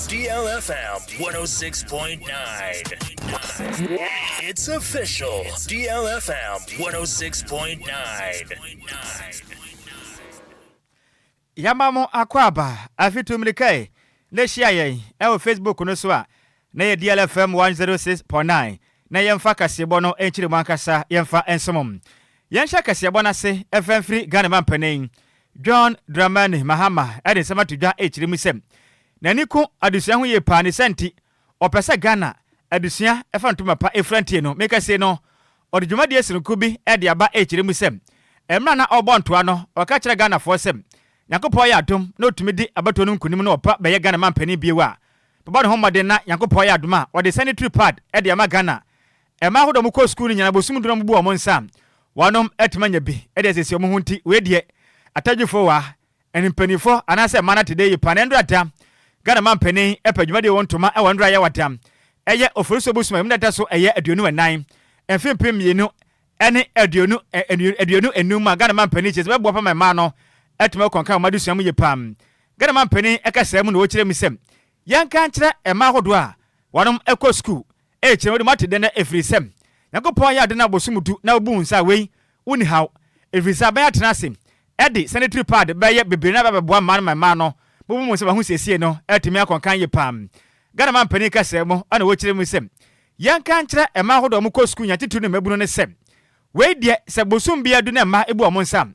DLFM 106.9. It's official. DLFM 106.9. Yɛama mo akwaaba afi tu mmirika yi na hyia yɛn ɛwɔ Facebook no so a na yɛ DLFM 106.9 na yɛmfa kaseɛbɔ no nkyerɛ mu ankasa yɛmfa nsom. Yɛnhyɛ kaseɛbɔ no ase ɛfa mfiri Ghana mampanin John Dramani Mahama ɛde nsɛm ato dwa ɛkyerɛ mu sɛ n'ani ko adesua ho yie paa ne sɛ nti ɔpɛ sɛ Ghana adesua ɛfa ntoma pa ɛfura ntie no meka no ɔde dwumadie sononko bi ɛde aba ɛkyerɛ mu sɛ mmerɛ na ɔbɔ ntoa no ɔka kyerɛ Ghanafoɔ sɛ Nyankopɔn yɛ adom na ɔtumi di abatoɔ no nkonim na ɔpa bɛyɛ Ghana mampanin bio a bɛbɔ ne ho mmɔden na Nyankopɔn yɛ adom a ɔde sanitary pad ɛde ama Ghana ɛma ahodoɔ mo kɔ sukuu no nyinaa bosom du na mo bu wɔn nsa wɔnom atumi anya bi ɛde asiesie wɔn ho. Nti wei deɛ atadwifoɔ wa ɛne mpanimfoɔ anaasɛ mmaa no ate yi pa na ndora da Ghana mampanin ɛpɛ dwumadie wɔ ntoma ɛwɔ ndora yɛ wada ɛyɛ Oforisuo bosom a emu dada so ɛyɛ 24 mfe 2025 a Ghana mampanin kyerɛ sɛ bɛboa pama mmaa no ɛtumi akɔnkan wɔn adesua mu yie pam. Ghana mampanin ɛkasa mu na wɔkyerɛ mu sɛ yɛnka nkyerɛ mmaa ahodoɔ a wɔnom ɛkɔ sukuu ɛkyerɛ wɔde mu ate dɛ no ɛfiri sɛ Nyankopɔn yɛ ade no abosom 10 na wobu nsa a wei wonni haw ɛfiri sɛ abɛn atena ase ɛde sanitary pad bɛyɛ bebree na bɛbɛboa mmaa no ma mmaa no bobu mu sɛ wɔn ho siesie no ɛtumi akɔnkan yie pam. Ghana mampanin kasa mu ɛna wɔkyerɛ mu sɛ yɛnka nkyerɛ mmaa ahodoɔ a wɔkɔ sukuu nyatitiri ne mmabunu ne sɛ wei deɛ sɛ bosom bi adu na mmaa ebu wɔn nsa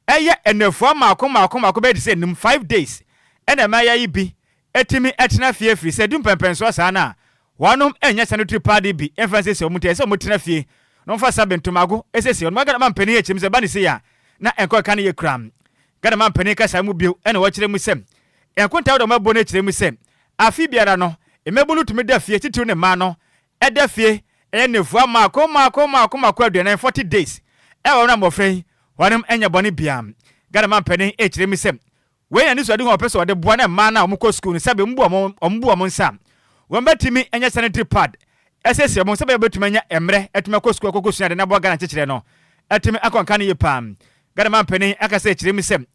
ɛyɛ nnafua mmaako mmaako mmaako bɛyɛ te sɛ 5, 5 days ɛna mmaa yi bi ɛtumi ɛtena fie firi sɛ du mpɛmpɛnsoɔ saa no a wɔnom ɛnyɛ sanitary pad bi ɛmfa nsiesie wɔn nti ɛsɛ wɔn tena fie na wɔmfa sa bentomago ɛsiesie wɔn. Ghana mampanin akyerɛ mu sɛ ba ne se a na ɛnkɔ ɛka no yɛ kura. Ghana mampanin kasa mu bio ɛna wɔkyerɛ mu sɛ nkonta wɔde wɔn abɔ no akyerɛ mu sɛ afe biara no mmabunu tumi da fie titiriw ne mmaa no ɛda fie ɛyɛ nnafua mmaako mmaako mmaako mmaako 40, 40 days ɛwɔ wɔn a mmɔfra yi wɔnom ɛnyɛ bɔne bia. Ghana mampanin ɛkyerɛ mu sɛ wei na ne suade ho ɔpɛ sɛ ɔde boa na mmaa no a wɔkɔ sukuu no sɛbe wɔn bu wɔn nsa wɔn bɛtumi anya sanitary pad ɛsɛsɛ wɔn sɛbɛyɛ bɛtumi anya mmerɛ ɛtumi akɔ sukuu akɔkɔ sua de na aboa Ghana nkyekyerɛ no ɛtumi akɔ nka no yie paa. Ghana mampanin akasa akyerɛ mu sɛ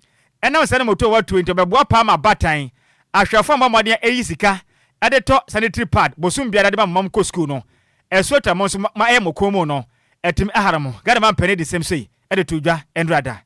ɛnam sɛ no moto a watuo nti ɔbɛboa paa ma abatan ahwɛfoɔ a mmɔden ɛyi sika ɛde tɔ sanitary pad bosom biara de ma mma kɔ sukuu no ɛso ta mo nso ma ɛyɛ mo kɔn mu no ɛtumi ahara mo. Ghana mampanin de sɛm sei ɛde to dwa ɛnurada.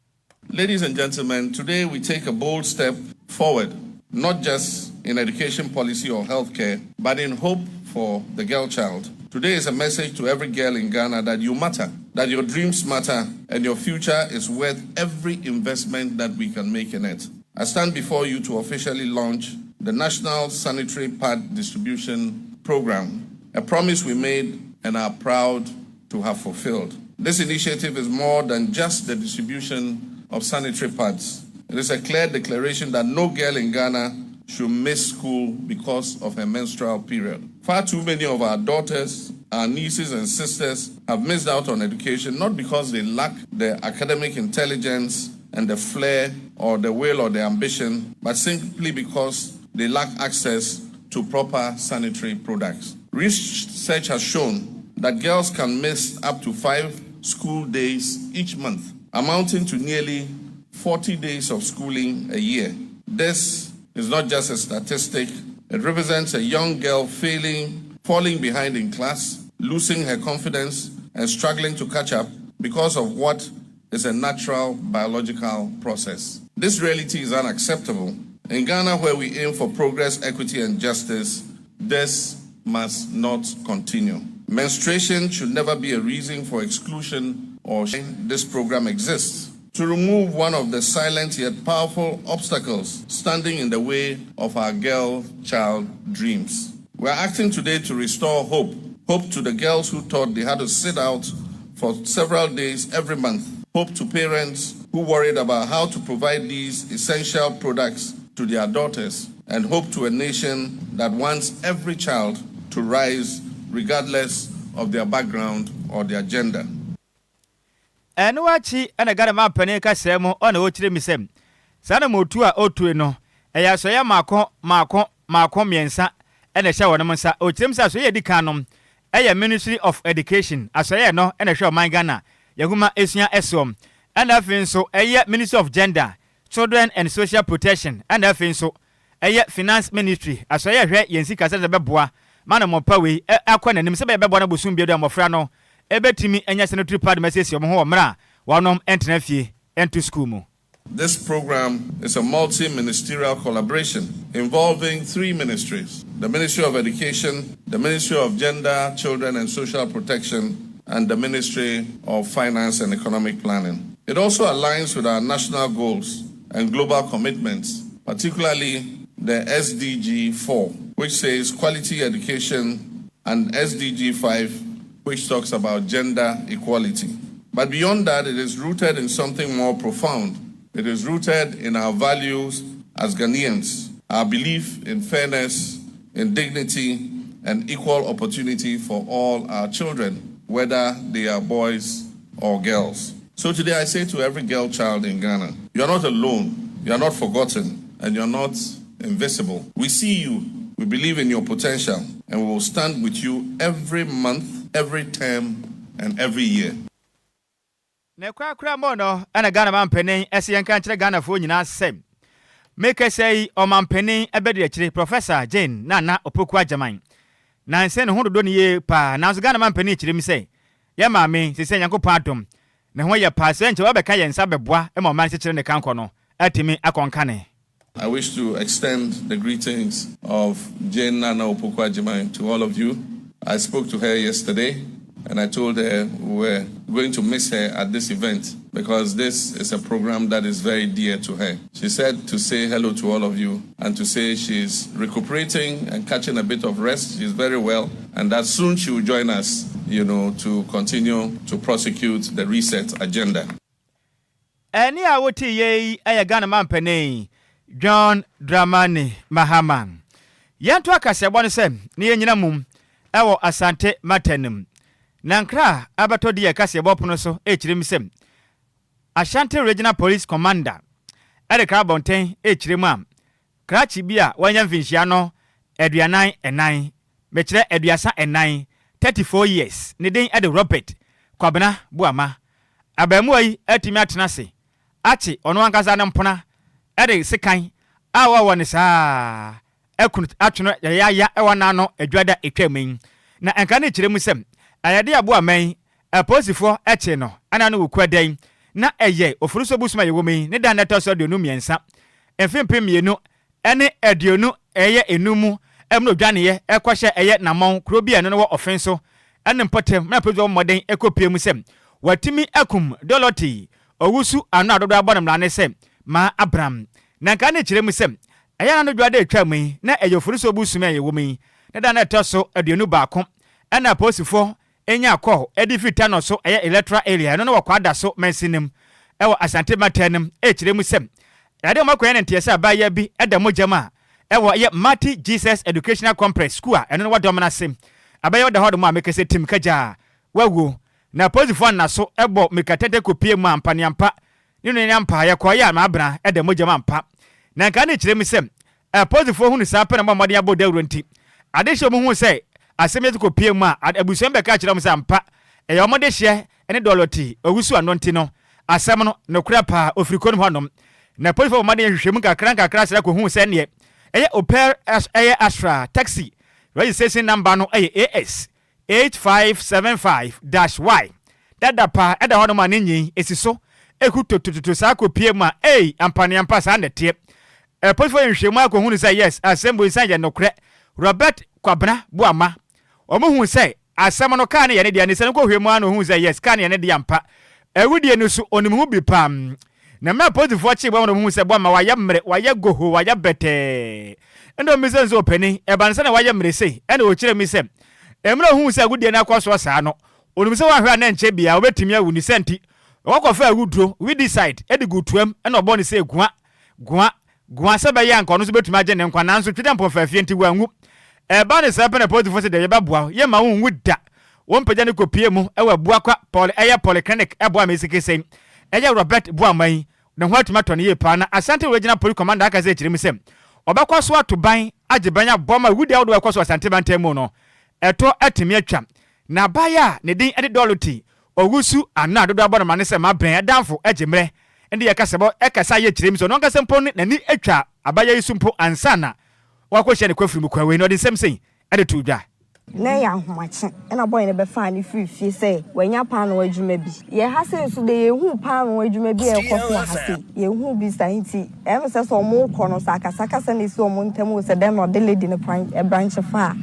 Ladies and gentlemen, today we take a bold step forward, not just in education policy or healthcare, but in hope for the girl child. Today is a message to every girl in Ghana that you matter, that your dreams matter, and your future is worth every investment that we can make in it. I stand before you to officially launch the National Sanitary Pad Distribution Program, a promise we made and are proud to have fulfilled. This initiative is more than just the distribution of sanitary pads. It is a clear declaration that no girl in Ghana should miss school because of her menstrual period. Far too many of our daughters, our nieces, and sisters have missed out on education not because they lack the academic intelligence and the flair or the will or the ambition, but simply because they lack access to proper sanitary products. Research has shown that girls can miss up to 5 school days each month, amounting to nearly 40 days of schooling a year. This is not just a statistic, it represents a young girl failing, falling behind in class, losing her confidence, and struggling to catch up because of what is a natural biological process. This reality is unacceptable. In Ghana, where we aim for progress, equity, and justice, this must not continue. Menstruation should never be a reason for exclusion or shame. This program exists to remove one of the silent yet powerful obstacles standing in the way of our girl child dreams. We are acting today to restore hope. Hope to the girls who thought they had to sit out for several days every month. Hope to parents who worried about how to provide these essential products to their daughters. And hope to a nation that wants every child to rise regardless of their background or their gender. Ɛno akyi ɛna Ghana mampanin kasaa mu ɔna ɔkyerɛ mi sɛ saa na motu a ɔtue no ɛyɛ asɔyɛ maako maako maako mmiɛnsa ɛna ɛhyɛ wɔn nsa. Ɔkyerɛ mu sɛ asɔyɛ di kan no ɛyɛ Ministry of Education asɔyɛ no ɛna ɛhwɛ ɔman Ghana yɛhoma esua ɛsoɔ, ɛna afei nso ɛyɛ Ministry of Gender, Children and Social Protection, ɛna afei nso ɛyɛ Finance Ministry asoɛeɛ a ɛhwɛ yɛn sikasɛm sɛ bɛboa ma anammɔn pa wei akɔ n'anim sɛ ɛbɛyɛ bɛboa no bosom biara du a mmɔfra no bɛtumi anya sanitary pad ma asiesie wɔn ho wɔ mmerɛ a wɔnom ntena fie nto sukuu mu. This program is a multi-ministerial collaboration involving three ministries: the Ministry of Education, the Ministry of Gender, Children and Social Protection, and the Ministry of Finance and Economic Planning. It also aligns with our national goals and global commitments, particularly the SDG 4, which says quality education, and SDG 5, which talks about gender equality. But beyond that, it is rooted in something more profound. It is rooted in our values as Ghanaians, our belief in fairness, in dignity, and equal opportunity for all our children, whether they are boys or girls. So today I say to every girl child in Ghana, you are not alone, you are not forgotten, and you are not invisible. We see you, we believe in your potential, and we will stand with you every month, every term, and every year. Na korakora mmɔ no ɛna Ghana mampanin ɛsɛ yɛnka nkyerɛ Ghanafoɔ nyinaa sɛ mekasa yi, ɔmampanin ɛbɛdi akyire Professor Jane Nana Opoku Agyeman nansɛ ne ho dodo no yie paa, nanso Ghana mampanin kyerɛ mu sɛ yɛ maame sɛ sɛ Nyankopɔn adom ne ho yɛ paa sɛ nkyɛ wɔbɛka yɛn nsa bɛboa ma ɔman kyekyere ne kankɔ no atumi akɔnkane. I wish to extend the greetings of Jane Nana Opoku Agyemang to all of you. I spoke to her yesterday and I told her we were going to miss her at this event because this is a program that is very dear to her. She said to say hello to all of you and to say she's recuperating and catching a bit of rest. She's very well and that soon she will join us to continue to prosecute the reset agenda. Ɛne a wote yɛ yi ɛyɛ Ghana mampanin John Dramani Mahama. Yɛnto akasɛbɔ no sɛ ne yɛnyina mum ɛwɔ Asante Matanim na nkra a abɛtɔ di yɛ kaseɛbɔ pono so ɛkyerɛ mu sɛ Ashanti Regional Police Commander ɛde kra abɔnten ɛkyerɛ mu a krakye bi a wanya mfinhyia no 44, mekyerɛ 34, 34 years, ne din ɛde Robert Kwabena Buama. Abaamuwa yi atumi atena ase akye ɔno ankasa ne mpona ɛde sekan a wɔwɔ ne saa ɛkunu atwono yɛyaya ɛwɔ n'ano adwada etwa mu yi. Na nka ne kyerɛ mu sɛ ɛyɛde aboa mɛn apolisifoɔ ɛkye no ɛna no wɔ kua dan na ɛyɛ Oforisuo bosom a yɛwɔ mu yi ne dan ɛtɔ so 23, mfe 2025 mu ɛmu na odwaneɛ ɛkɔhyɛ ɛyɛ Namɔn kuro bi a ɛno no wɔ Ɔfen so ɛne mpɔtam na apolisifoɔ mmɔden ɛkɔpie mu sɛ watumi akum Dɔlɔte Owusu ano a dodoɔ abɔ no mmara ne sɛ Maa Abram. Na nka ne kyerɛ mu sɛ ɛyɛ na no dwa de atwa mu yi na ɛyɛ Oforisuo bosom a yɛwɔ mu yi ne da no ɛtɔ so 21 ɛna apolisifoɔ ɛnya kɔ ɛde firi Tano so ɛyɛ electoral area ɛno no wɔ Kwada so mansinim ɛwɔ Asante Mantam ɛkyerɛ mu sɛ ɛde ɔmo akɔyɛ ne nteɛ sɛ abaayewa bi ɛda mogya mu a ɛwɔ ɛyɛ Mighty Jesus Educational Complex school a ɛno no wɔ dɔm no ase. Abaayewa da hɔ dɔm a mekɛsɛ tim kagya wawuo na apolisifoɔ nna so ɛbɔ mirika kɔpie mu a mpaneampa ne nua ne ampa yɛkɔɔyɛ a maabena ɛda mogya mu ampa. Na nka ne kyerɛ mu sɛ apolisifoɔ hunu saa pɛ na bɔ mmɔden abɔ dawuro nti adehyɛ mu hu sɛ asɛm yi kɔpie mu a abusua bɛka kyerɛ mu sɛ ampa ɛyɛ ɔmo de hyeɛ ne Dɔlɔte Owusu ano nti no asɛm no nokorɛ paa ofiri kurom hɔnom. Na polisifoɔ bɔ mmɔden hwehwɛ mu kakra nkakra srɛ kɔhu sɛ neɛ ɛyɛ Opel ɛyɛ Astra taxi, registration number no ɛyɛ AS 8575-Y dada paa ɛda hɔnom a ne nyin esi so eku totototo saa kɔpie mu a ei ampaneampa saa nɛteɛ. Apolisifoɔ yɛ nhwehwɛmu akɔhunu sɛ yes, asɛm bu nsan yɛ nokorɛ. Robert Kwabena Boama wɔn hu sɛ asɛm no kaa ne yɛ ne deɛ ne sɛ no kɔhwɛ mu a na ohun sɛ yes, kaa ne yɛ ne deɛ ampa. Awudie no so onim ho bi pam na mmerɛ apolisifoɔ kye bɔm no hu sɛ Boama wayɛ mmerɛ, wayɛ goho, wayɛ bɛtɛɛ. Ɛna omi sɛ nso ɔpanin ɛba no sɛ na wayɛ mmerɛ sei ɛna ɔkyerɛ mi sɛ mmerɛ ohun sɛ awudie no akɔ soɔ saa no onim sɛ wahwɛ a na nkyɛn bia obɛtumi awu ne sɛ nti wɔkɔfa awuduro weedicide ɛde gu tuam ɛna ɔbɔ ne sɛ gua gua gua sɛ bɛyɛ anka ɔno nso bɛtumi agye ne nkwa, nanso tweda mpɔmfɛfie nti wanwu. Ɛba ne saa pɛ na polisifoɔ sɛ deɛ yɛbɛboa yɛma wo nwu da. Wɔn mpagya ne kɔpie mu ɛwɔ Abuakwa pɔl ɛyɛ polyclinic ɛboa ma esikesɛn ɛyɛ Robert Boama yi ne ho atumi atɔ ne yie paa. Na Asante Regional Police Commander aka sɛ kyerɛ mu sɛ ɔbɛkɔ so ato ban agye ban abɔ ma wudi ahodoɔ ɛkɔ so Asante mantam mu no ɛtɔ atumi atwa. Na abaayewa a ne din ɛde Dɔlɔte Owusu ano a dodoɔ abɔ no ma ne sɛ mabɛn ɛdanfo agye mmerɛ. de yɛ kasabɔ kasa yɛ kyerɛ mu sɛ ɔno ankasa mpo no n'ani atwa abaayewa yi so mpo ansa na wakɔhyia ne kwafiri mu kwan wei na ɔde nsɛm sei de too dwa. Na ɛyɛ ahomakye na bɔy no bɛfaa no firii fie sɛ wanya paanoo adwuma bi. Yɛ ha sei nso deɛ yɛnhuu paanoo adwuma bi a ɛrekɔ so wɔ ha sei. Yɛnhuu bi saa nti ɛyɛ me sɛ sɛ wɔrekɔ no sɛ akasakasa na ɛsi wɔn ntam o sɛ dɛn na ɔde lady no branch faa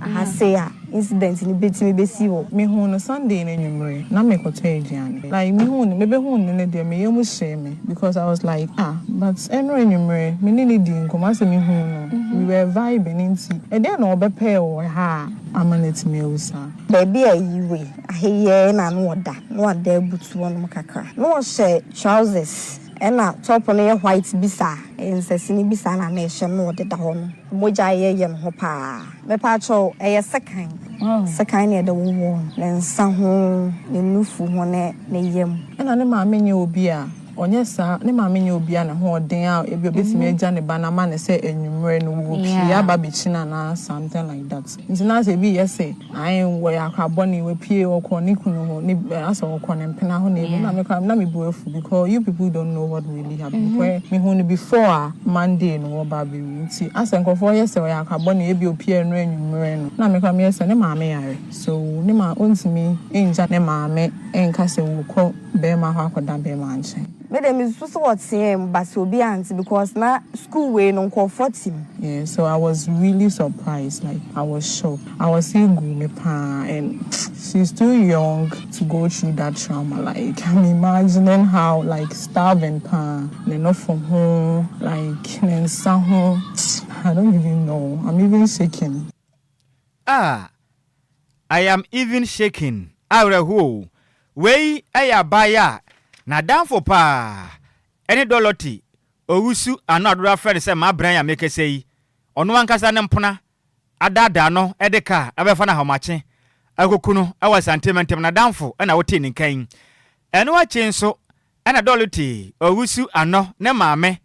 ha sei a incident no bɛtumi bɛsi hɔ. Mehuu no Sunday no anwummere na mekɔtɔ aduane like mehuu no mebɛhuu no no deɛ me yam hyee me because I was like ah but ɛnora anwummere me ne no dii nkɔmmɔ asɛ mehuu no we were vibing nti ɛdeɛn na ɔbɛpɛɛ wɔ ha a ama no atumi awu saa. Baabi a ayi wei aheyɛɛ na na ɔda na wada abutu hɔnom kakra na ɔhyɛ trousers ɛna top no yɛ white bi saa ɛyɛ nsasini bi saa na na ɛhyɛ no na ɔdeda hɔ no mogya ayɛ ne ho paa mepaakyɛw ɛyɛ sekan sekan na yɛde wowɔ no ne nsa ho ne nufu ho ne ne yam. Ɛna ne maame nyɛ obi a ɔnyɛ saa, ne maame nyɛ obi a ne ho ɔden a ebi obetumi agya ne ba no ama no sɛ anwummerɛ no wɔpie aba abɛkyi no anaa something like that. Nti na sɛ ebi yɛ sɛ ae wɔyɛ akora bɔne wapue ɔkɔ ne kunu hɔ ne asɛ ɔkɔ ne mpena hɔ na ebi na me koraa na me bo afu because you people don't know what really happened because mehu no before a Monday no wɔba abɛwu nti asɛ nkurɔfoɔ yɛ sɛ ɔyɛ akora bɔne ebi opie ɛno anwummerɛ no na me koraa meyɛ sɛ ne maame yare so ne ma ɔntumi ngya ne maame nka sɛ wɔkɔ bɛɛma hɔ akɔda bɛɛma nkyɛn. Me deɛ me susu sɛ ɔteɛɛ mu but obi ante because na school wei no nkurɔfoɔ te mu. Yeah so I was really surprised like I was shocked I was say guu me paa and she's too young to go through that trauma like I'm imagining how like starving paa ne nofo ho like ne nsa ho I don't even know I'm even shaking. Ah I am even shaking awerɛhoɔ o Wei yɛ abaayewa a n'adamfo paa ne Dorothy Owusu ano a dodoɔ ara frɛ no sɛ M'Abran a merekasa yi, ɔno ankasa ne mpena adaadaa no de kaa abɛfa no ahomakye akɔku no wɔ Asante mantam. N'adamfo na wotee ne nka yi. Ɛno akyi nso na Dorothy Owusu Ano ne maame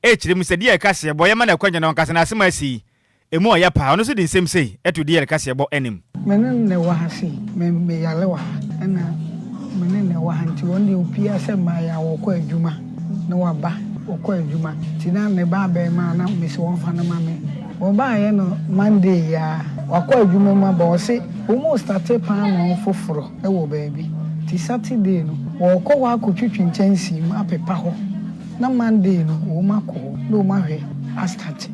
rekyerɛ mu sɛ DL kaseɛbɔ yɛ ma no akwanya na ɔnkasa n'asɛm a asi yi Emu ɔyɛ paa. Ɔno nso de nsɛm sei to DL kaseɛbɔ anim. Me ne no na ɛwɔ ha sei, me me yare wɔ ha ɛna me ne no na ɛwɔ ha nti ɔno deɛ opia sɛ mmaeɛ a ɔkɔ adwuma na waba ɔkɔ adwuma nti na ne ba abɛɛmaa na mese wɔmfa no ma me ɔbaeɛ no Monday yi ara wakɔ adwuma mu aba ɔse wɔn restate paanoo foforɔ wɔ baabi nti Saturday no wɔrekɔ hɔ akɔtwitwi nkyɛnsee mu apepa hɔ na Monday no wɔn akɔ hɔ na wɔn ahwɛ astate.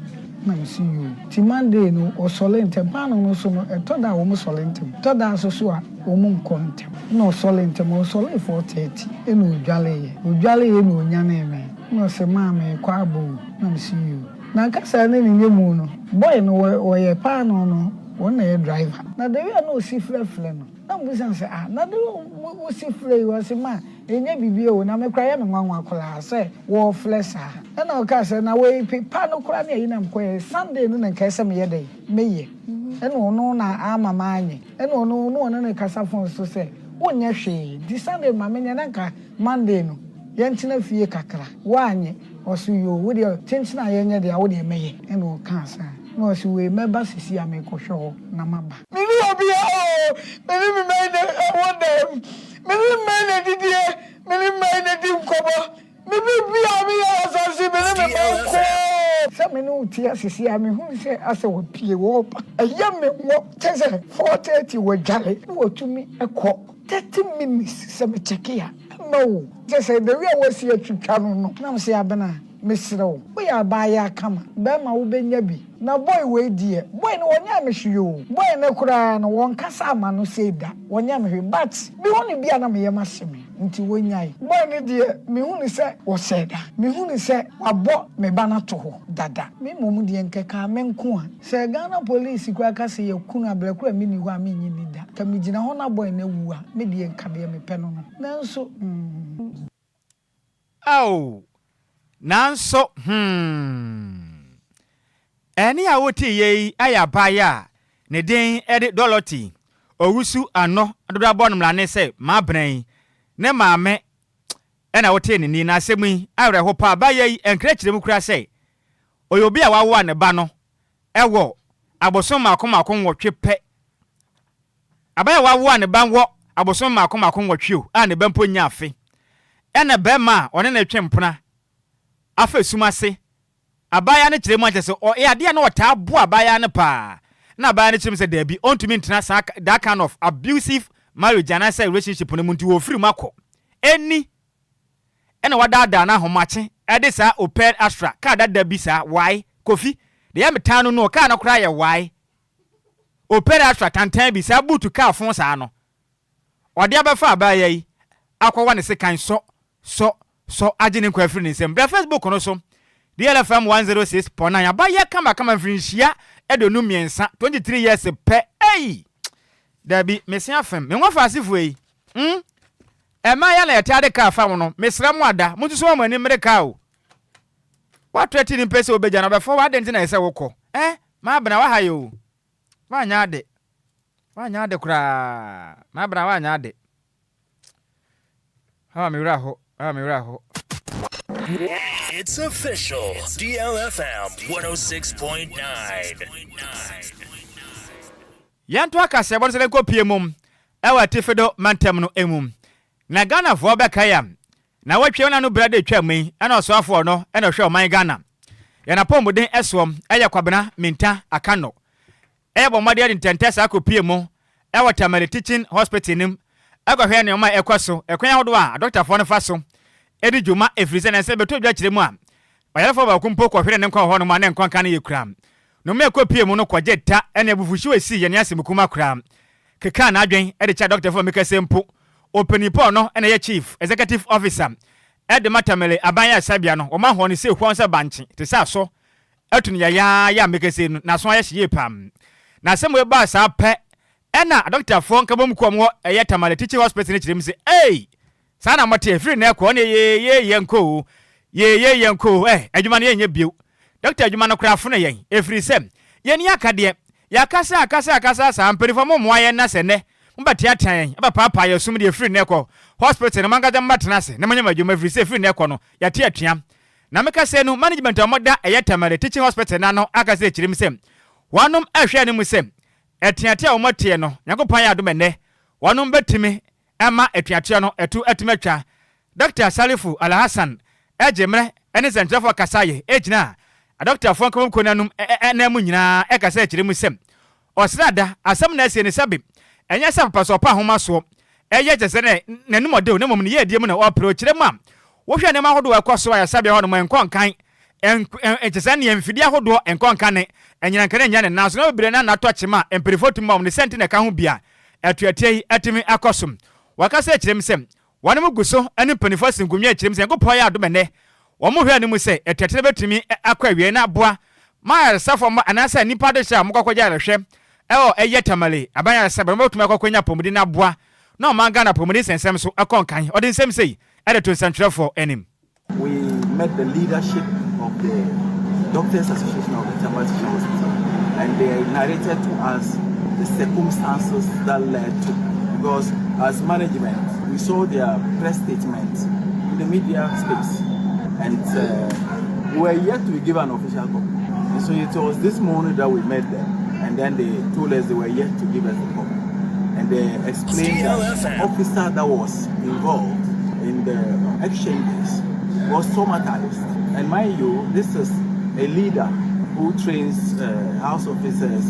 Na me se yoo. Nti Monday no ɔsɔle ntɛm. Paano no so no ɛtɔ da a wɔn sɔle ntɛm, ɛtɔ da nso so a wɔn nkɔ ntɛm. Ɛna ɔsɔle ntɛm, ɔsɔlee 4:30 ɛna ɔdwaleeɛ. Ɔdwaleeɛ na ɔnyanee me. Ɛna ɔse maa meekɔ aba o. Na me se yoo. Na kasa ne ne nyɛ mu no, boy no ɔyɛ paano no wɔn na ɛyɛ driver. Na the way a na ɔsi frɛfrɛ no, na mebisa no sɛ ah na the way wosi frɛ yi, ɔse ma Ɛnyɛ biribi o, na me koraa ɛyɛ me nwanwa koraa sɛ wɔɔflɛ saa. Ɛna ɔkaa sɛ, na wei pe pa no koraa ne ayi na mekɔyɛ, Sunday no na nka ɛsɛ meyɛ dɛn? Meyɛ. Ɛna ɔno na ama manyɛ. Ɛna ɔno na ɔne no kasa phone so sɛ, wonyɛ hwee, nti Sunday no ma menyɛ na nka Monday no yɛntena fie kakra. Woanyɛ? Ɔse yoo, wo deɛ kyenkyen a yɛnyɛ deɛ a wo deɛ mɛyɛ. Ɛna ɔkaa saa. Ɛna ɔse wei mɛba sisi a merekɔhwɛ hɔ na maba. Menni obiara o, me ne me mma yi na ɛwɔ dan mu. Me ne mma na didie, me ne mma na di nkɔmmɔ, me biribiara a meyɛ wɔ asase yi, me ne me mma nko. Sɛ me ne wo te ase sei a, mehunu sɛ asɛ wapue, wɔreba. Ɛyɛ me nwɔ, kyerɛ sɛ 4:30 wɔadware na wɔatumi kɔ 30 minutes sɛ me kyɛke a, ɛmma o. Kyerɛ sɛ the way a wɔasi atwitwa no no, na mese Abena, Mesrɛ wo, woyɛ abaayaa kama, bɛɛma wobɛnya bi. Na boy wei deɛ, boy no ɔnyɛɛ me hwee oo, boy no koraa no wɔnkasa ama no sei da, ɔnyɛɛ me hwee but mehu no bi a na me yam ahye me nti wɔnyae. Boy no deɛ mehu no sɛ ɔsɛe da, mehu no sɛ wabɔ me ba no ato hɔ dada. Me mmom deɛ nkɛkaa me nko a, sɛ Ghana police koraa ka sɛ yɛaku no a berɛ koro a menni hɔ a mennye nni da, nka megyina hɔ na boy no awu a, me deɛ nka deɛ mepɛ no no, nanso mm. Ao, nanso, hmm. Ɛnne a woteeɛ yi yɛ abaayewa a ne din de Dorothy Owusu Ano dodoɔ abɔ no mmrane sɛ Mabena yi ne maame na wotee ne nne. Na asɛm yi awerɛho paa. Abaayewa yi nkyerɛkyerɛ mu koraa sɛ ɔyɛ obi a wawo a ne ba no wɔ abosom mmaako mmaako nwɔtwe pɛ. Aban a wawo a ne ba wɔ abosom mmaako mmaako nwɔtwe o, a ne ba mpo nnya afe. Ɛna bɛrima a ɔne no retwe mpena afa sum ase abaayewa no kyerɛ mu akyerɛ sɛ ɔyɛ adeɛ a na ɔtaa boa abaayewa no paa. Na abaayewa no kyerɛ mu sɛ daabi, ɔntumi ntena saa that kind of abusive marriage anaasɛ relationship no mu nti wɔfiri mu akɔ. Ɛni ɛna wadaadaa no ahomakye ɛde saa Opel Astra kaa dada bi saa wae Kofi deɛ metan no no kaa no koraa yɛ wae Opel Astra tantan bi saa buutu kaa fon saa no ɔde abɛfa abaayewa yi akɔwa ne sekan sɔ sɔ sɔ agye ne nkwa afiri ne nsam. Bra Facebook no so, DLFM 106.9. Abayɛ kamakama mfirinhyia 23, 23 years pɛ. Ei! Dabi, mese afem. Me nwafa asefoɔ yi, Ɛmaa yɛ na yɛtaa de kaa fa mo no, mesrɛ mo ada, monsusu mo ani mmere kaa o. Woato ati ne mpɛ sɛ wobɛgya no, ɔbɛfa wo, adɛn nti na ɛsɛ sɛ wokɔ? Eh, Maabena, woaha yɛ o. Woanyɛ ade. Woanyɛ ade koraa. Maabena, woanyɛ ade. Ah, me werɛ aho. Ah, me werɛ aho. It's official. DLFM 106.9. Yɛnto akaseɛbɔ no sɛ yɛnkɔ pie mu ɛwɔ atifi do mantam no mu. Na Ghanafoɔ bɛkae a, na wɔatwa wɔn ano berɛ de retwa mu yi, ɛna ɔsoafoɔ no ɛna ɔhwɛ ɔman Ghana. Yɛn apɔmuden ɛsoɔ ɛyɛ Kwabena Mintah Akanno. Ɛyɛ bɔ mmɔden de ntɛntɛ saa kɔpie mu ɛwɔ Tamale Teaching Hospital no mu ɛkɔhwɛ nneɛma a ɛkɔ so, ɛkwan ahodoɔ a adɔktafoɔ no fa so di dwuma ɛfiri sɛ nansa bɛtɔ dwa kyerɛ mu a, ɔyarefoɔ baako mpo kɔhwere ne nkwa wɔ hɔnom a ne nkwa nka no yɛ kura. Nnomaa a ɛkɔpuee mu no kɔgyee ta ne abufuhyew a esii yɛn asɛm kuma koraa kekaa n'adwene de kyerɛɛ adɔktafo a mekasa mpo. Ɔpanyin Paul no na ɛyɛ Chief Executive Officer de ma Tamale Aban Ayaresabea no. Wɔma hɔn sɛ huan sɛ bankye te sɛ asɔ atu no yayaaya a mekasa yi no n'aso ayɛ hye yie paa. Na asɛm wei baa saa pɛ ɛna adɔktafoɔ nkabom kuo a wɔwɔ ɛyɛ Tamale Teaching Hospital no kyerɛ mu sɛ ei! Saa na mote, ɛfiri nnɛ kɔ, ɔne yee yɛn kɔ o, yee yɛn kɔ o, eh, adwuma no yɛnyɛ bio. Dɔkta adwuma no koraa fono yɛn, ɛfiri sɛ yɛnni akadeɛ. Yɛakasa, akasa, akasa saa, mpanimfoɔ mommoa yɛn na sɛ nnɛ mobɛteatea yɛn, abɛpaapaa yɛn som deɛ, ɛfiri nnɛ kɔ, hospital no mo ankasa mobɛtena ase na monyɛ mo adwuma, ɛfiri sɛ ɛfiri nnɛ kɔ no, yɛate atua. Na meka sei no, management a wɔda ɛyɛ Tamale Teaching Hospital no ano akasa akyerɛ mu sɛ, wɔnom ɛhwɛ anim sɛ atuatea a wɔateɛ no, Nyankopɔn ayɛ adom ɛnnɛ, wɔnom bɛtumi ɛma atuateɛ no ɛto atumi atwa. Dɔkta Salifu Alhassan gye mmerɛ ne nsɛntwerɛfoɔ kasaeɛ gyinaa adɔktafoɔ nkabom kuo no anom nan mu nyinaa kasa kyerɛ mu sɛ ɔsrada asɛm na asie no sɛbe ɛnyɛ sɛ apapasɔɔpɔ ahomasoɔ ɛyɛ kyɛ sɛ n'anim ɔdew na mmom ne yɛdie mu na ɔpere. Ɔkyerɛ mu a wohwɛ nneɛma ahodoɔ a ɛkɔ so ayaresabea hɔ nom ɛnkɔ nkan kyɛ sɛ neɛ mfidie ahodoɔ nkɔ nka ne anyinanka no nnya ne nan so na bebree no anatɔ kyema a mpanimfoɔ tumi ma wɔn ne sɛ nti na ɛka ho bi a atuateɛ yi atumi akɔ so. Wɔakasa akyerɛ mu sɛ wɔnom gu so ne mpanimfoɔ asi nkonnwa akyerɛ mu sɛ Nyankopɔn ayɛ adom ɛnnɛ wɔn hwɛ no mu sɛ atuateɛ no bɛtumi akɔ awiei na aboa ma ayaresafoɔ mma anaasɛ nnipa adehyɛ a wɔkɔ akɔgye ayarehwɛ ɛwɔ ɛyɛ Tamale aban ayaresabea no wɔbɛtumi akɔ akɔnya apɔmuden na aboa na ɔman Ghana apɔmuden nsɛnsɛm so akɔ nkan. Ɔde nsɛm sei de to nsɛntwerɛfoɔ anim. We met the leadership of the Doctors Association of the Tamale Teaching Hospital, and they narrated to us the circumstances that led to, because as management, we saw their press statement in the media space, and we were yet to give an official copy. And so it was this morning that we met them, and then they told us they were yet to give us the copy. And they explained that the officer that was involved in the exchanges was traumatized. And mind you, this is a leader who trains house officers,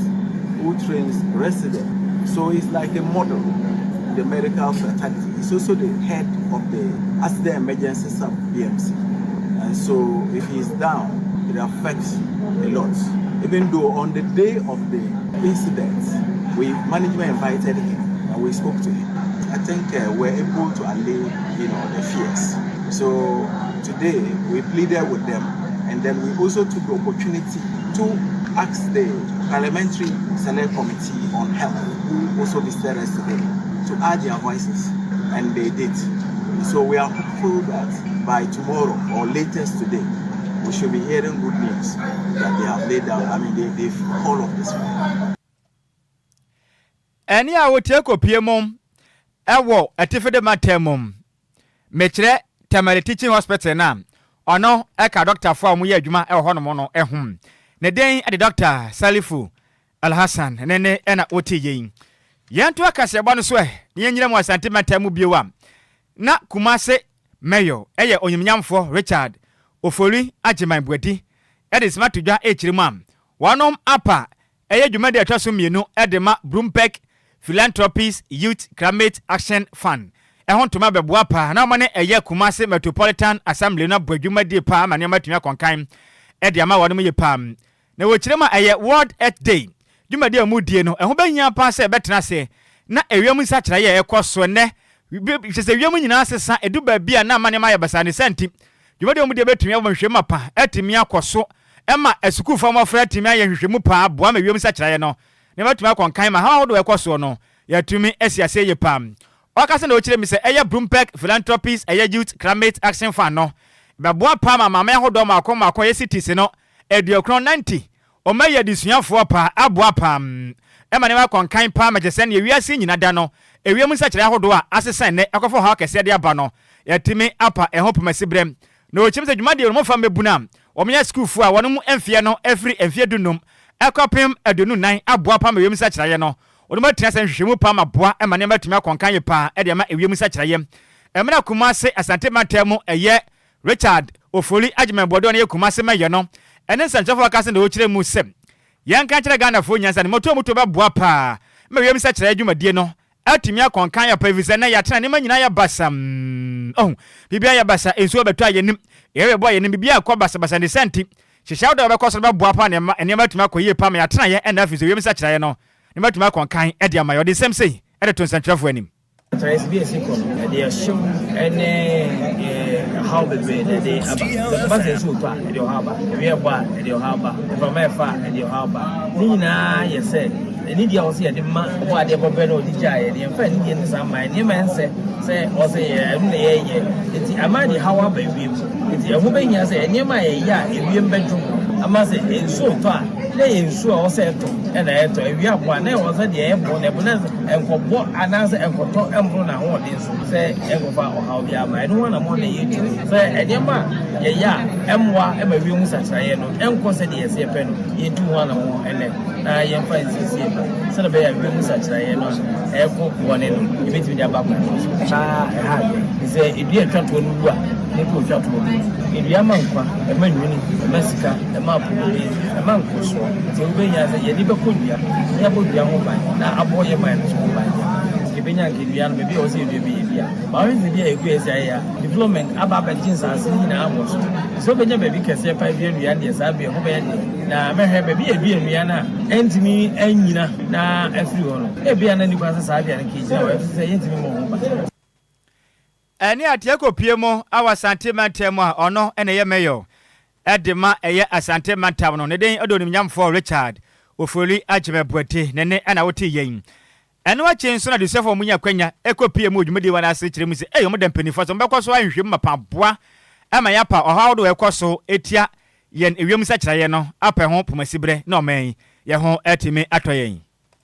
who trains residents. So he's like a model in the medical fraternity. He's also the head of the accident emergency sub BMC. And so if he's down, it affects a lot. Even though on the day of the incident, we management invited him and we spoke to him. I think we're able to allay the fears. So today we pleaded with them, and then we also took the opportunity to ask the Parliamentary Select Committee on Health, who also visited us today, to add their voices, and they did. So we are hopeful that by tomorrow or latest today, we should be hearing good news that they have laid down. I mean, they've called off this one. Ɛne a wotie kɔpie mu ɛwɔ atifi mantam mu, mekyerɛ Tamale Teaching Hospital no a ɔno ɛka dɔktafoɔ a wɔyɛ adwuma ɛwɔ hɔnom no ɛho ne den de Dr. Salifu Alhassan ne ɛna wote yɛn. Yɛnto akaseɛbɔ no so ɛ na yɛnyina mu Asante mantam mu bio a na Kumase. Mayor yɛ Onyimnyamfoɔ Richard Ofori Agyeman Boadi de nsɛm ato dwa rekyerɛ mu a wɔnom apa ɛyɛ dwumadi a ɛtɔ so mmienu de ma Bloomberg Philanthropies Youth Climate Action Fund ɛho ntoma bɛboa paa na wɔne ɛyɛ Kumasi Metropolitan Assembly no abɔ adwumadie paa ama nneɛma atumi akɔnkan de ama wɔnom yie paa. Na wɔ kyerɛ mu a ɛyɛ World Earth Day dwumadi a wɔredie no, ɛho bɛhia paa sɛ yɛbɛtena ase na ewiem nsakyeraeɛ a ɛrekɔ so ɛnnɛ, kyerɛ sɛ wiem nyinaa sesa, ɛdu baabi a na ama nneɛma ayɛ basaa. Ne saa nti, dwumadi a wɔdie bɛtumi abɔ nhwehwɛmu mapa atumi akɔ so ma asukuufoɔ mmɔfra atumi ayɛ nhwehwɛmu paa aboa ma ewiem nsakyeraeɛ no nneɛma atumi akɔ nkan ma haw ahodoɔ a ɛkɔ soɔ no yɛatumi asi aseɛ yie paa. Ɔkasa na ɔkyerɛ mu sɛ ɛyɛ Bloomberg Philanthropies ɛyɛ Youth Climate Action Fund no bɛboa paa ma amanaman ahodoɔ mmaako mmaako a ɛyɛ cities no 90, 90, Wɔayi adesuafoɔ paa, aboa paa, ma nneɛma akɔ nkan paa ma kyerɛ sɛ nea wiase nyina da no, ewiem nsakyeraɛ ahodoɔ a asesa nnɛ akɔfa ɔhaw akɛseɛ de aba no, yɛatumi apa ɛho pomasiberɛ. Na wɔkyerɛ mu sɛ dwumadie no wɔmfa mmɛbunu a wɔyɛ asukuufoɔ a wɔn mfeɛ no firi mfeɛ dunnum kɔpem 24 aboa paa ma ewiem nsakyeraeɛ no wɔn atena sɛ nhwehwɛmu paa ma boa ma nneɛma atumi akɔ nkan yie paa de ama ewiem nsakyeraeɛ. Mmerɛ Kumase Asante mantam mu ɛyɛ Richard Ofori Agyeman Boadu a ɔno yɛ Kumase Mayor no ne nsɛnkyerɛwfo a ɔka ase na ɔkyerɛ mu sɛ, Yɛnka nkyerɛ Ghanafoɔ nyinaa sɛ animoto a wɔtu bɛboa paa ma wiem nsakyeraɛ dwumadie no atumi akɔ nkan apa efisɛ nnɛ yɛatena nneɛma nyinaa ayɛ basa mm, biribiara yɛ basa, nsuo bɛtɔ a yɛnnim, ewia bɛbɔ a yɛnnim, biribiara rekɔ basabasa ne saa nti hyehyɛ ahodoɔ a wɔbɛkɔ so no bɛboa paa na nneɛma atumi akɔ yie paa ma yɛatenaeɛ ɛna afei nso wiem nsakyeraeɛ no nneɛma atumi akɔ nkan de ama yɛn. Ɔde nsɛm sei de to nsɛntwerɛfoɔ anim. Atraes bi a esi kɔ no, ɛde ɔhyew ne ɔhaw bebree na ɛde aba. Sɛ ɛba sɛ nsu retɔ a, ɛde ɔhaw ba. Awia rebɔ a, ɛde ɔhaw ba. Mframa refa a, ɛde ɔhaw ba. Ne nyinaa yɛ sɛ anidie a wɔsɛ yɛde ma Ɔbɔadeɛ bɔberɛ na ɔde gyaa yɛn no, yɛmfa anidie no saa mma yɛn. Nneɛma a ɛnsɛ sɛ ɔsɛ yɛ, ɛno na yɛyɛ. Enti ama ɛde haw aba ewiem. Enti ɛho bɛhia sɛ nneɛma a yɛyɛ a ewiem bɛdwo ama sɛ nsuo retɔ a, na ɛyɛ nsuo a ɛwɔ sɛ ɛtɔ na ɛtɔ. Awia bɔ a, na ɛwɔ sɛ deɛ ɛbɔ no ɛbɔ na Ɛnkɔbɔ anaasɛ ɛnkɔtɔ mboro n'ahoɔden so sɛ ɛnkɔfa ɔhaw biara mma. Ɛno ho anammɔn na yɛretu sɛ nneɛma a yɛyɛ a ɛmmoa ma wiem nsakyeraeɛ no nkɔ sɛdeɛ yɛsɛ yɛpɛ no, yɛntu ho anammɔn ɛnnɛ na yɛmfa nsiesie no sɛdeɛ ɛbɛyɛ a wiem nsakyeraeɛ no a ɛrekɔ bɔne no, yɛbɛtumi de aba kwan so. Saa ɛha adwene, sɛ dua a ɛtwa toɔ no wu a, na ɛkɔ otwa toɔ bio. Dua ma nkwa, ɛma nwini, ɛma sika, ɛma apɔmuden. Ɛma nkɔsoɔ. Nti ɛho bɛhia sɛ yɛn ani bɛkɔ nnua na yɛabɔ dua ho ban na abɔ yɛn man no nso ho ban. Yɛbɛnya anka nnua no baabi a ɛwɔ sɛ yɛdua bi yɛdua. But wohwɛ sɛ bi a yɛgu yɛn ayɛ a, development aba abɛgye nsaase no nyinaa abɔ so. Nti sɛ wobɛnya baabi kɛseɛ paa dua nnua no deɛ saa bea ɛhɔ bɛyɛ den. Na mɛhwɛ baabi a yɛdua nnua no a ɛntumi nnyina na afiri hɔ no, ebia na nni kwan sɛ saa bea no nka ɛgyina hɔ ɛfiri sɛ yɛntumi mmɔ ho ban. Ɛne ateɛ kɔpue mu wɔ Asante mantam mu a ɔno na ɛyɛ Mayor de ma ɛyɛ Asante mantam no. Ne din de Onimnyamfoɔ Richard Ofori Agyemɛ Boadi. Ne nne na wotee yei. Ɛno akyi nso na adesuafoɔ a wɔnya akwanya kɔpue mu wɔ dwumadie wɔ no ase kyerɛ mu sɛ ei wɔda mpanimfoɔ ase wɔbɛkɔ so ahwehwɛ mu mapa aboa ma yɛapa ɔhaw ahodoɔ a ɛkɔ so tia yɛn ewiem nsakyeraeɛ no apɛ ho pomasiberɛ na ɔman yi yɛ ho atumi atɔ yɛn.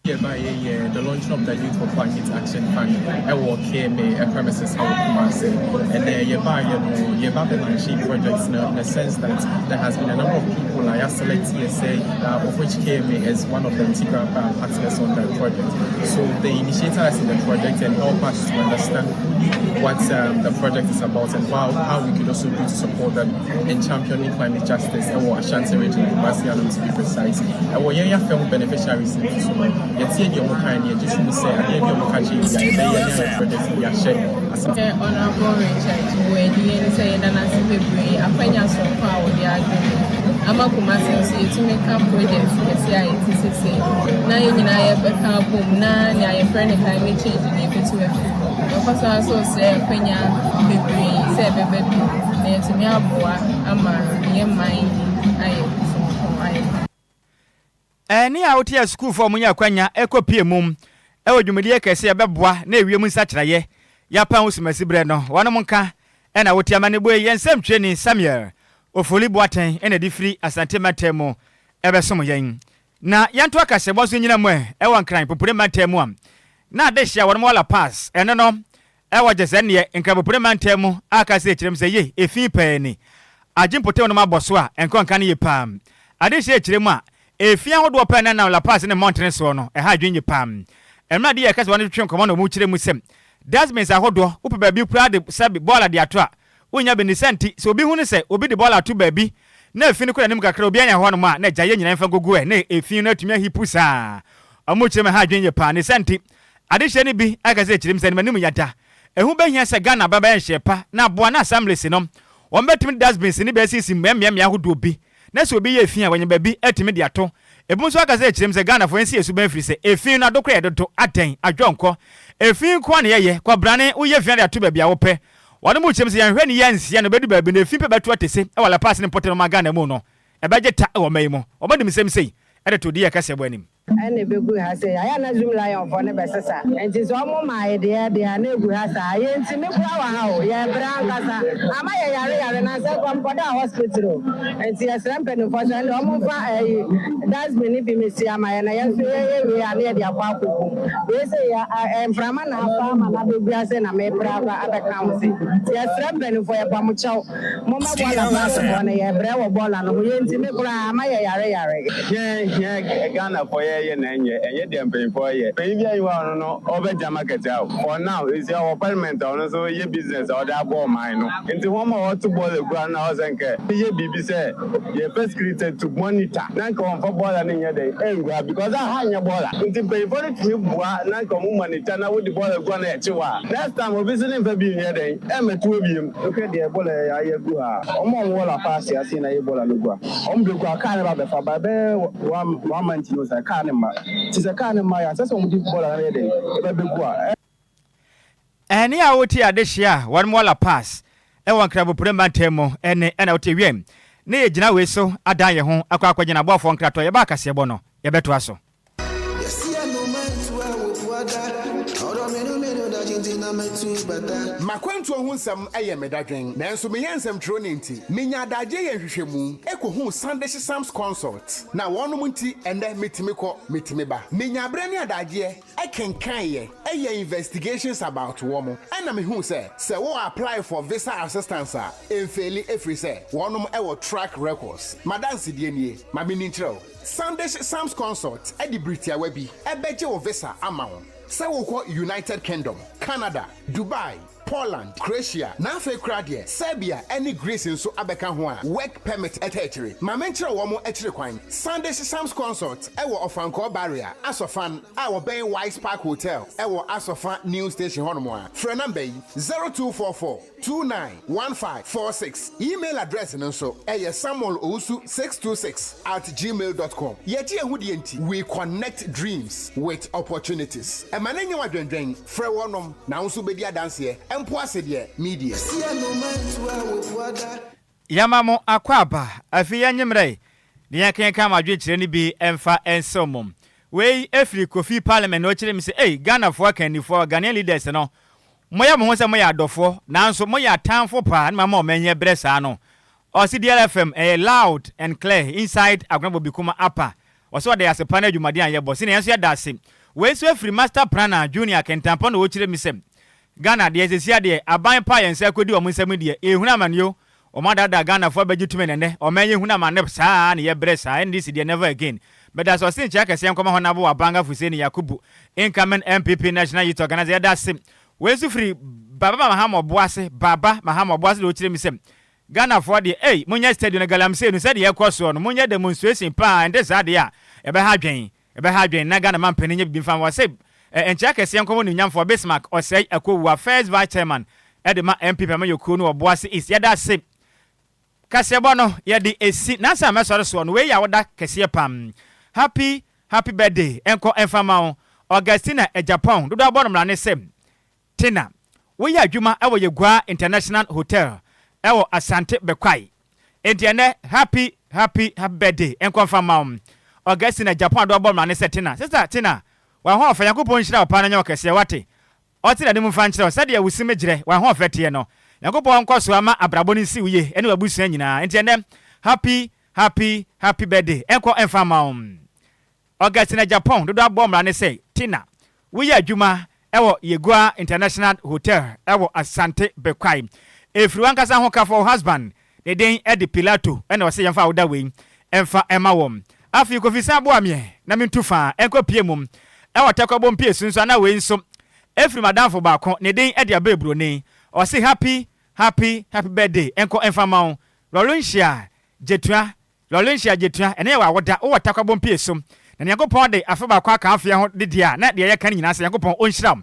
Yɛbaeɛ yɛ the launching of the Youth for Climate Action Fund ɛwɔ KMA premises ɛwɔ Kumasi. Ɛnɛ yɛbaeɛ no yɛba bɛ launching projects no in the sense that there has been a number of people a yɛaselect yɛ sɛ uh, of which KMA is one of the integral uh, partners on the project. So they initiated us in the project and help us to understand fully what um, the project is about and how, how we could also do to support them in championing climate justice ɛwɔ Ashanti region, Kumasi Anom to be precise. Ɛwɔ yɛn yɛafɛ ho beneficiaries no nso no, yɛtie deɛ wɔn kae no, yɛgye tom sɛ adeɛ bi a wɔn ka kyerɛ bi a yɛbɛyɛ ne ayɛ project bi ahyɛ ase. Sɛ Honourable Richard Boadi ne sɛ yɛda no ase bebree akwanya soronko a wɔde adom yɛn ama Kumasi nso yɛtumi ka project kɛseɛ a yɛte sesei na yɛn nyinaa yɛbɛka abom na nea yɛfrɛ no climate change no yɛbɛtu afiri hɔ. Yɛkɔ so ara nso srɛ akwanya bebree sɛ ɛbɛba bio na yɛatumi aboa ama yɛn man yi ayɛ soronko ayɛ fɛ. Ɛnne a wote asukuufo a wɔnya akwanya kɔ pie mu wɔ dwumadie kɛse a ɛbɛboa na ewiem nsakyeraeɛ yɛapan wo sumasi berɛ no wɔnom nka na wote amanebɔ yi yɛn nsɛmtwerɛni Samuel Ofori Boateng na ɛde firi Asante mantam mu ɛbɛsom yɛn na yɛnto akasamu nso nyina mu ɛ wɔ Nkran Pumpuni mantam mu a na adehye a wɔnom wɔ La Paz ɛno no Ɛwɔ gyesɛ neɛ Nkrabopene mantam mu aka sɛ kyerɛm sɛ yei efi pɛɛ ni. Agye mpotam nom abɔ so a ɛnkɔ nka no ye paa. Ade hyɛ kyerɛ mu a, efi ahodoɔ pɛɛ na ɛnam La Paz ne mmɔntene soɔ no, ɛha adwene ye paa. Mmerɛ ade yɛ ɛka sɛ wɔne twetwe nkɔmmɔ na wɔn kyerɛ mu sɛ dustbins ahodoɔ, wopɛ baabi koraa de sɛbe bɔɔla de ato a, Wonnya bi ne saa nti, sɛ obi hunu sɛ obi de bɔɔla ato baabi na efi no kɔ n'anim kakra a, obi anya hɔnom a, na agya yɛn nyinaa mfa nkogu ɛ, na efi no atumi ahipu saa. Wɔkyerɛ mu ɛha adwene yie paa. Ne saa nti, adehyeɛ no bi aka sɛ kyerɛ mu sɛ animanim yada. Ɛho bɛhia sɛ Ghana aban bɛyɛ nhyehyɛe pa na aboa na assemblies no wɔbɛtumi de dustbins no bi asisi mmeammea ahodoɔ bi na sɛ obi yɛ efi a wanya baabi atumi de ato. Ebinom nso aka sɛ kyerɛ mu sɛ Ghanafoɔ yɛnsi yɛn suban firi sɛ efi no adokora yɛ dodo, adɛn, adwonkɔ, efi nko ara na yɛyɛ, kwabrane, woyɛ fi ara de ato baabi a wopɛ. Wɔnom kyerɛ mu sɛ yɛnhwɛ ne yie ansia na ɛbɛdu baabi no efi pɛ bɛto atese wɔ La Paz ne mpɔtam ɔman Ghana mu no ɛbɛgye ta wɔ ɔman yi mu. Wɔde nsɛm sei de too DA kaseɛbɔ anim. Ɛna ɛbɛgu ha sei. Ayɛ a na Zoom Lion foɔ no bɛsesa. Nti sɛ ɔmo maa yɛ deɛ deɛ a na ɛgu ha saa. Yɛntumi koraa wɔ ha o. Yɛbrɛ ankasa. Ama yɛ yare yare nansɛ koraa mekɔdaa hospital o. Nti yɛsrɛ mpaninfoɔ sɛ ɛnde ɔmo nfa ɛyi dustbin no bi mɛsi ama yɛn na yɛn nso yɛyɛ wie a na yɛde akɔ akɔgu. Wei sei yɛ ɛ mframa na afa ama no abɛgu ha sei na mebrɛ aba abɛka ho sei. Nti yɛsrɛ mpaninfoɔ yɛpa mo kyɛw. Momma bɔɔla paase bɔ no yɛ brɛ wɔ bɔɔla no ho yɛ ntimi koraa ama yɛ yare yare. Yɛn yɛn Ghana foɔ yɛ yɛ na ɛnyɛ ɛnyɛ deɛ mpanyinfoɔ yɛ panyin bi ayi hɔ a ɔno no ɔbɛ gya market a for now nsi ɔwɔ parliament a ɔno nso yɛ business a ɔde aboa ɔman no nti wɔn a ɔto bɔɔla gu ano na ɔsɛ nkɛ yɛ biribi sɛ yɛ pɛ security to monitor na nka wɔn fa bɔɔla no nyɛ dɛn ɛngu ha because aha nyɛ bɔɔla nti mpanyinfoɔ no tumi boa na nka wɔn monitor na wodi bɔɔla gu ano ɛkye hɔ a next time obi nso ne nfa bi nyɛ dɛn ɛmɛto biem. Wohwɛ deɛ bɔɔla yi ayɛ agu ha a, wɔn a wɔwɔ La Paz ase na ɛyɛ bɔɔla no gu a, wɔn de gu a, kaa no ba bɛfa ba ɛbɛyɛ one one month ni o sɛ kaa no mma. Nti sɛ kaa no mma yɛ a, ɛnsɛ sɛ wɔde bɔɔla no yɛ dɛn, ɛba bɛgu a. Ɛnne a wotie adehye a wɔnom wɔ La Paz wɔ Nkrabopire mantam mu ne ɛna wotie wiem ne yɛgyina wei so adan yɛn ho akɔ akɔgyina aboafoɔ nkratoɔ yɛba akaseɛbɔ no yɛbɛtoa so. M'akwantuo ho nsɛm yɛ me dadwen, nanso meyɛ nsɛmtwerɛni nti, menya adagyeɛ yɛ nhwehwɛmu kɔhuu Sandish Sams Consult, na wɔnom nti ɛnnɛ metumi kɔ, metumi ba. Menya berɛ ne adagyeɛ kenkaneeɛ, yɛɛ investigations about wɔn, ɛna mehuu sɛ, sɛ wo apply for visa assistance a, ɛmfeeli ɛfiri sɛ wɔnom wɔ track records. M'adansedie nie, ma menni nkyerɛ wo. Sandish Sams Consult de bere tiawa bi bɛgye wo visa ama wo sɛ wokɔ United Kingdom, Canada, Dubai, Poland, Croatia, na afei koraa deɛ Serbia ne Greece nso abɛka ho a work permit taa akyire. Ma menkyerɛ wɔn akyiri kwan. Sandish Sams Consult wɔ Ɔfankɔɔ Barrier, Asɔfan, a wɔbɛn Wise Park Hotel wɔ Asɔfa New Station hɔnom a. Frɛ namba yi, 0244. 291546. Email address no nso ɛyɛ samuelowusu626 at gmail dot com. Yɛgye yɛn ho die nti, we connect dreams with opportunities. Ɛma no nyɛ wo adwendwen, frɛ wɔnom na wo nso wobɛdi adanseɛ, mpo ase deɛ media. Yɛama mo akwaaba. Afei yɛnnye mmerɛ na yɛnkenkan mo adwenkyerɛ no bi mfa nsew mo. Wei firi Kofi Parliament na ɔkyerɛ mu sɛ, Ei, Ghanafoɔ akannifoɔ, Ghanaian leaders no, moyɛ mo ho sɛ moyɛ adɔfoɔ, nanso moyɛ atanfo paa na moama ɔman yi abrɛ saa no. Ɔse DLFM ɛyɛ loud and clear inside Agona Bobikuma Upper. Ɔse ɔda yɛn ase paa ne adwumaden a yɛbɔ. Senior yɛn nso yɛda ase. Wei nso firi Master Planner Junior Kintampo na ɔkyerɛ mu sɛ, Ghana deɛ sesia deɛ aban pa a yɛn nsa akɔdi wɔn nsam deɛ yɛhunu amane o, wɔn adaadaa Ghanafoɔ abɛgye tumi na ɛnɛ ɔman yi hunu amane saa na yɛbrɛ saa NDC deɛ never again. Medase ɔse nkyea kɛseɛ nkɔma Honourable Abanga Fuseni Yakubu incoming NPP National Youth Organiser yɛdase. Wei nso firi Baba Mahama Ɔboase Baba Mahama Ɔboase deɛ ɔkyerɛ mu sɛ Ghanafoɔ deɛ ei monyɛ steady no galamsey no sɛdeɛ ɛkɔ soɔ no monyɛ demonstration paa ɛnte saa deɛ a ɛbɛha adwen. Ɛbɛha adwene na Ghana manpanin nyɛ biribi mfa mma wɔse nkyea kɛseɛ nkɔmɔ onuonyamfoɔ Bismarck Osei Akowua first vice chairman de ma NPP amanyɔkuo no wɔ Boase East. Yɛda ase. Kaseɛbɔ no yɛde esi nansa a mɛsɔre soɔ no wei yɛ awoda kɛseɛ pam. Happy happy birthday nkɔ mfa ma wo Augustina Agyapong dodoɔ abɔ no mmrane sɛ Tina, woyɛ adwuma wɔ Yeguaa International Hotel wɔ Asante Bekwai. Enti ɛnnɛ, happy, happy, happy birthday nkɔ mfa mma wo. Augustina Japan do abɔ mmara ne sɛ Tina, Sister Tina, w'ahoɔfɛ, Nyankopɔn nhyira wo paa na nyɛ wo kɛseɛ, wate? Ɔte n'anim mfa nkyerɛ wo sɛdeɛ wo si me gyerɛ, w'ahoɔfɛ teɛ no. Nyankopɔn nkɔ so ama abrabɔ no nsi wo yie ɛne w'abusua nyinaa. Enti ɛnnɛ, happy, happy, happy birthday nkɔ mfa mma wo. Augustina Agyapong dodoɔ abɔ mmara ne sɛ Tina, woyɛ adwuma wɔ Yegoa International Hotel wɔ Asante Bekwai. Ɛfiri w'ankasa ho ka for wo husband, ne din de Pilato na ɔse yɛmfa awoda wei mfa mma wɔn. Afei Kofi san boa meɛ na mentu faa nkɔ pie mum wɔ Tɛkwabo Mpiesu nso ana wei nso ɛfiri m'adamfo baako, ne din de Abere Broni. Ɔse happy. Happy happy birthday ɛnkɔ ɛmfa mma wo Laurentia Gyetua Laurentia Gyetua ɛnɛ yɛ w'awoda wowɔ Tarkwa Bompie so na Nyankopɔn de afe baako aka afeɛ ho de deɛ a na deɛ yɛka no nyinaa sɛ Nyankopɔn ɔnhyira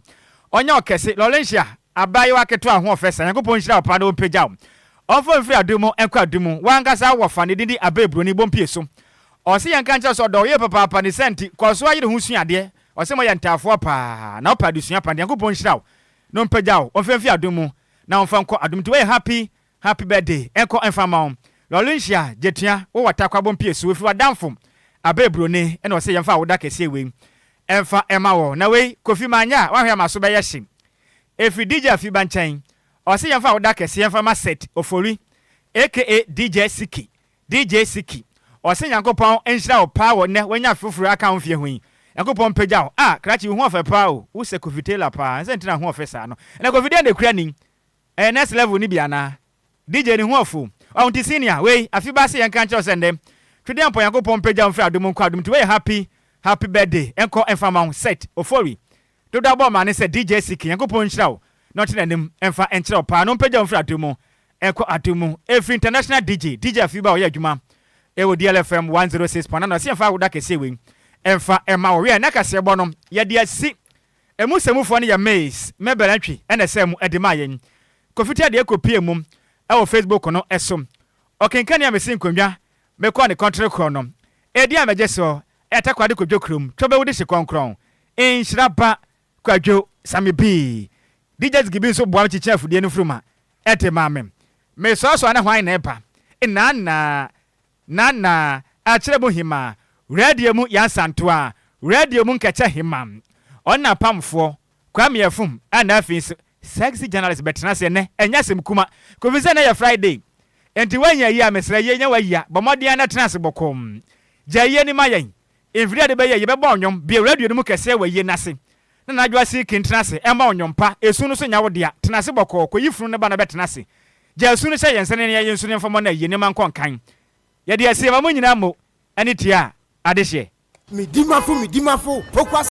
wo ɔnyɛ wo kɛse Laurentia abaayewa ketewa ahoɔfɛ saa Nyankopɔn nhyira wo paa na ɔmpagya wo ɔmfa wo mfiri adom mu nkɔ adom mu w'ankasa wowɔ fa ne din de Abee Broni Bompie so ɔse yɛnka nkyerɛ wo sɛ ɔdɔ wo yie papaapa ne saa nti kɔ so ara yere ho sua adeɛ ɔse moyɛ ntaafoɔ paa na wopɛ adesua paa nti Nyankopɔn nhyira wo na ɔmpagya wo ɔmfa mfiri adom mu na ɔmfa nkɔ adom nti woyɛ happy happy birthday ɛnkɔ ɛmfa mma wo Laurentia Gyetua wo wɔ Tarkwa Bompie so ɛfiri w'adamfo Abee Broni ɛna ɔse yɛmfa awoda kɛseɛ wei ɛmfa ɛma wɔ na wei Kofi manyɛ a woahwɛ a m'aso bɛyɛ hye ɛfiri DJ Afiba nkyɛn ɔse yɛmfa awoda kɛseɛ ɛmfa ma Seth Ofori aka DJ Siki DJ Siki ɔse Nyankopɔn nhyira wo paa wɔ nnɛ wanya afe foforo aka wo mfeɛ ho yi Nyankopɔn mpagya wo ah krakye wo ho ɔfɛ paa o wo sɛ Kofi Taylor paa nsɛ nti na ho ɔfɛ saa no ɛnɛ Kofi deɛn na ɛkura ni ɛyɛ next level no bi anaa DJ ne ho ɔfo ɔho nti senior wei afe ba se yɛnka nkyerɛ wo sɛ nnɛ Twedeampɔ Nyankopɔn mpagya wo mfiri adom nkɔ adom nti wei yɛ happy happy birthday nkɔ mfa ma wo Seth Ofori Dodo abɔ amane sɛ DJ Siki Nyankopɔn nhyira wo na ɔnte n'anim mfa nkyerɛ wo paa na ɔmpagya wo mfiri adom mu nkɔ adom mu. Ɛfiri International DJ, DJ Afiba a ɔyɛ adwuma wɔ DLFM 106.9 ɔse yɛmfa awoda kɛseɛ wei mfa mma wo. Wiɛ, na kaseɛbɔ no yɛde asi ɛmu sɛmufoɔ no yɛ Miss Mabel Antwi na ɛsɛɛ mu de maa yɛn. Kofi Tia deɛ kɔpie mu wɔ Facebook no so. Ɔkenkani a mesi nkonnwa mekɔɔ ne kɔntere korɔ no, ɛdin a mɛgye soɔ ɛyɛ Takoradi Kodwo kurom, Twɔbɛwu dehye kɔnkrɔn, Nhyira ba Kwadwo Same Bii. DJ Ziggy nso boa me kyekyɛ afudie no mfuruma de ma me. Mesoasoa na hwan na ɛba? Nana, Nana, akyerɛ mu hema, Radio mu Yansantoa, Radio mu Nkɛkyɛ hema, Ɔna Pamfoɔ, Kwame Afum, ɛna afei nso Sexy Journalist bɛtena ase ɛnɛ, ɛnyɛ asɛm kuma. Kofi sɛ ɛnɛ yɛ Friday, enti woanya ayie a mesrɛ yie nyɛ w'ayia, bɔ mmɔden ara na tena ase bɔkɔɔ. Gya ayie no ma yɛn. Mfiri a yɛde bɛyɛ, yɛbɛbɔ nnwom, bue radio no mu kɛseɛ wɔ ayie no ase. Na Nana Adwoa Silky ntena ase mmɔ wo nnwom pa, esu no nso nyɛ wo dea, tena ase bɔkɔɔ, kɔyi funu no ba na bɛtena ase. Gya esu no hyɛ yɛn nsa na yɛn nso yɛmfa mmɔ no ayie, nneɛma nkɔ nkan. Yɛde asie ma mo nyinaa mmo ne tia adehyeɛ. Medimafo, Medimafo, Pokuase.